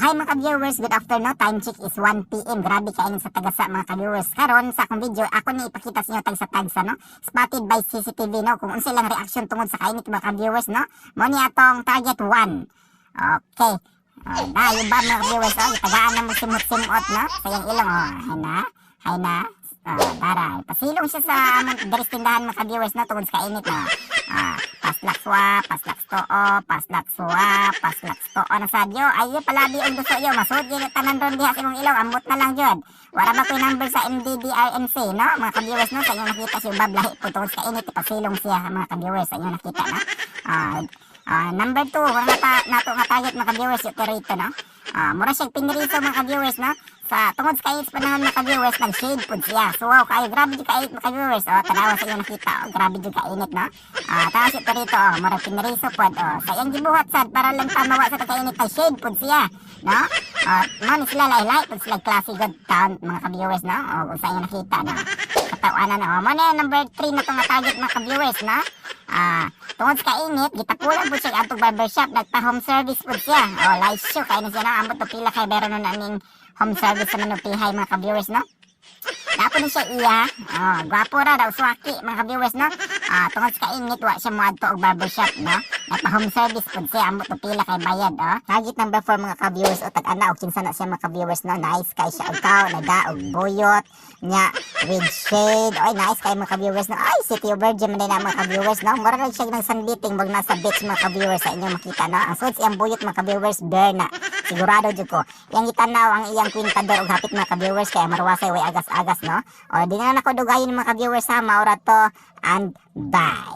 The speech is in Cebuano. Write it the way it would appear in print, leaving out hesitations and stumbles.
Hi, mga ka-viewers, good afternoon. Time check is 1 p.m. Grabe kainit sa Tagasa, mga ka-viewers. Karon sa akong video, ako ni ipakita sa inyo tagsa-tagsa, no? Spotted by CCTV, no? Kung unsa lang reaction tungod sa kainit, mga ka-viewers, no? Mo ni atong target 1. Okay. Oh, na, yung ba, mga ka-viewers, oh, itagaan na mo simot-simot, no? Sa iyang ilong, oh. Hay na, hay na. Oh, tara. Pasilong siya sa among diri sa tindahan, mga ka-viewers, no? Tungod sa kainit, no? Ah, paslakswa, paslakstoo, paslakswa, paslakstoo na sadyo. Ay, palabi og duso yo. Masud gyud tanan ron diha sa imong ilong. Ambot na lang jud. Wala ba ko'y number sa MDDRMC, no? Mga ka-viewers, no? Sa inyong nakita si Ubab, lahi po tungod sa kainit. Pasilong siya, mga ka-viewers, sa inyong nakita, no? Ah, ah, number 2, wala ta, nato nga target, mga ka-viewers, yung rito, no? Ah, mura siyang piniriso, mga ka-viewers, no? Sa tungod sa kainit sa panahon, mga ka-viewers, nag-shade pud siya. So wow, kayo grabe jud kainit, mga ka-viewers. Oh, tanawa sa inyong nakita. Oh, grabe jud kainit, no? Ah, tanawa siya rito, oh, mura piniriso pod. Oh, sa iyang gibuhat sad para lang tamawa sa kainit, nag-shade pud siya, no? Oh, mo ni sila lahi-lahi pud sila klase good town, mga ka-viewers, no? Oh, kung sa inyong nakita, no? Katawanan na. Oh, mo na number 3 na to nga target, mga ka-viewers, no? Ah, tungod sa kainit, gitapulan pud siya atong barbershop, nagpa-home service pud siya. Oh, live show kay na siya, no? Ambot to pila kay meron nun aning home service sa Manupihay, mga ka-viewers, no? Dapo ni siya iya. Oh, gwapo ra daw swaki, mga ka-viewers, no? Ah, tungod sa kainit, wa siya moadto og barbershop, no? Nagpa home service pud siya, ambot to pila kay bayad, oh. Target number 4, mga ka-viewers, o tag-ana og kinsa na siya, mga ka-viewers, no? Nice kay siya og kao, naga og buyot nya with shade. Oy, nice kay, mga ka-viewers, no? Ay, City of Virgin man na, mga ka-viewers, no? Mura ra siya ng sunbathing wag nasa beach, mga ka-viewers, sa inyong makita, no? Ang suod iyang buyot, mga ka-viewers, bare na. Sigurado jud ko. Iyang gitanaw ang iyang kwintador og hapit, mga ka-viewers, kaya marwasay way agas-agas, no? O di na nako dugayin, mga ka-viewers, ha. Maura to and bye.